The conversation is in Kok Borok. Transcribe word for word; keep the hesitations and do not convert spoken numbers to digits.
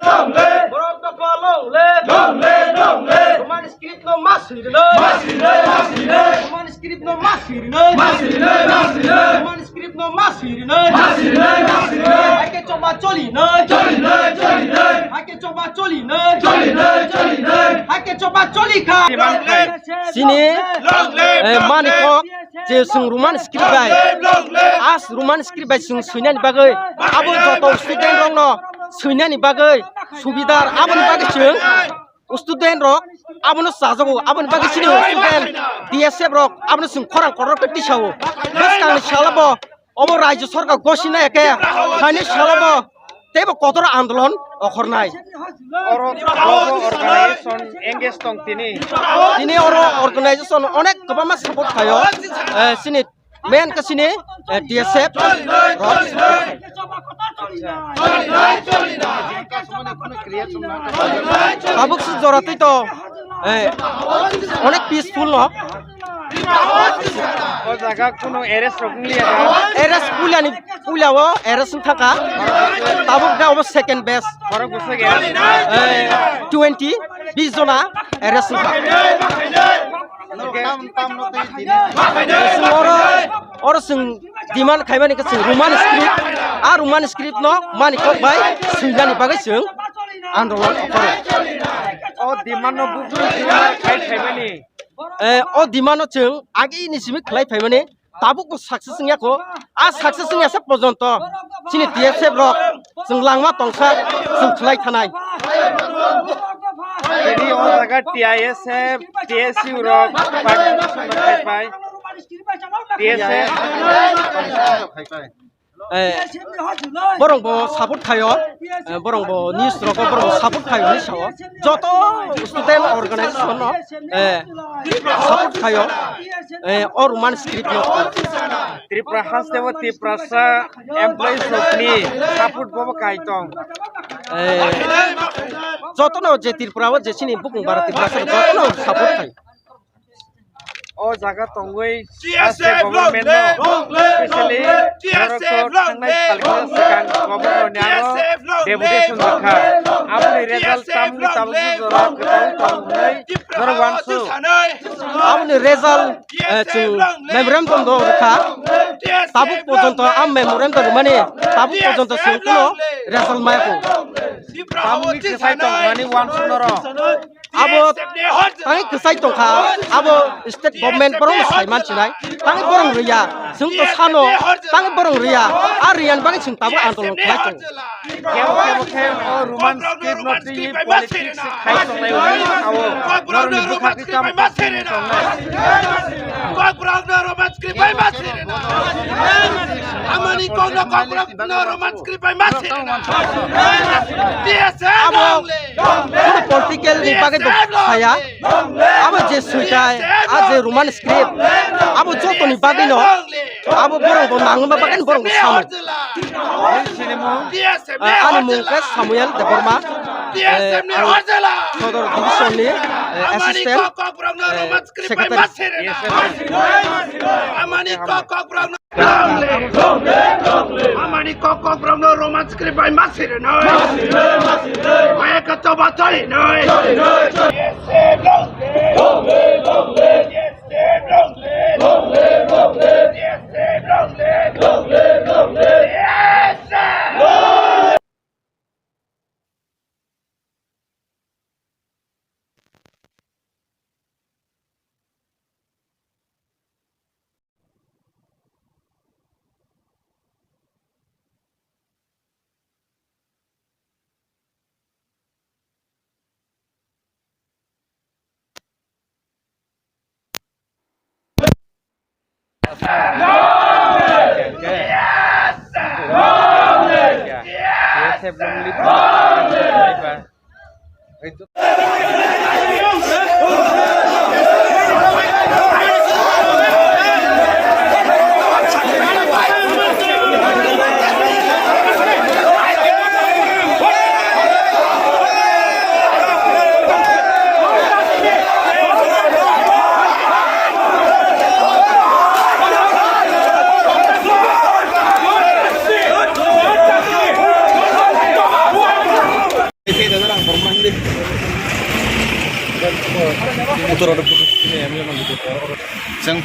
Long live! Borok dopha long live! Long live, long live! Roman script no ma swi rwnai! Ma swi rwnai, ma swi rwnai! Roman script no ma swi rwnai! Ma swi rwnai, ma swi rwnai! Roman script no ma swi rwnai! Ma swi rwnai, ma swi rwnai! Hai khe choba choli nai! Choli nai, choli nai! Hai khe choba choli nai! Choli nai, choli nai! Hai khe choba choli kha! Long live! Sini, long live, eh, long live, mani kok, je chwng Roman script bai, long live, long live, as Roman script bai chwng swinani bagwi, abo joto student rokno swinani bagwi subidar, aboni bagwi chwng student rok abono chajago, aboni bagwi chini student D S F rok abono chwng khorang kotor khe tisao. Bwskangni salo bo obo Rajya Sarkar gosina eke, haini salo bo teibo kotor andolon okhornai. Oro bobo organization engage tong tini. Tini oro organization onek kwbangma support khaio. Eh, chini main khe chini, eh, D S F rok. Tabuk si jora twi to, eh, onek peaceful no. O jaga kuno arrest rok wng liya da? Arrest puilani, puila o arrest wng thaka. Tabuk da obo second batch. Borok bwswk arrest wng thaka? Eh, twenty, bis jona arrest wng thaka. Oro, oro chwng demand khaimani khe chwng Roman script, a Roman script no mani kok bai swinani bagwi chwng andolon okhoro. O demand no buphuru khai khaimani. Eh, o demand no chwng agini simi khlai phaimani, tabuk bo success wngya kho. A success wngya se porjonto chini D S F rok chwng langma tongsa chwng khlai thanai. Tini o jaga T I S F, T S U rok participation khai pai. T S F. Eh, borok bo support khaio, eh, borok bo news rogo borok bo support khaio hinwi sao. Joto student organization no, eh, support khaio, eh, o Roman script no. Tripura haste bo Tiprasa employees rokni support bo kai tong. Eh, joto no je Tripura o je chini bukung bara Tiprasa joto no support khai. O jaga tongwi T S F haste long government live! No, long live, long specially live! T S F borok to long thangnai live! Salkisa swkang governor ni aro T S F long live! Deputation rwkha. Aboni result tamni tabuk jora kwtal tong hwnwi norok uansuk. Aboni result, eh, chwng memorandum do rwkha. Tabuk porjonto a memorandum rwmani tabuk porjonto chwng kuno result maya kho. Tamni kwsai tongmani uansuk norok. Abo tangwi kwsai tongkha, abo state government borok sai mansinai, tangwi borok rwya, chwng to sano, tangwi borok rwya, a rwyan bagwi chwng tabuk andolon khlai tongo. Kebo kebo khe o Roman script no twiwi politics khai tongnai hwnwi sao. Norokni bwkhak khe tamo tongnai. Kokborok no Roman script bai ma sirina. Amani kokno Kokborok no Roman script bai ma sirina. T S F abo long live! Kono political ni bagwi bo saya. Abo je suitai, a je Roman script, abo jotoni bagwi no. Abo borok bo nangma bagwi borok bo samo. Ani mung khe Samuel Debbarma, eh, ang Sodor Division ni, eh, assistant, eh, secretary. Amani kok kok bromno Roman script bai ma siri noi. Ma siri noi, ma siri noi. Maya ka choba choli noi. Choli noi, choli. T S F long live. Long live, long live. T S F long live. Long live, long live. T S F long live. Long live, long live. Yes, sir. Long live. Motor ada putus ini, M L A mandi. Sang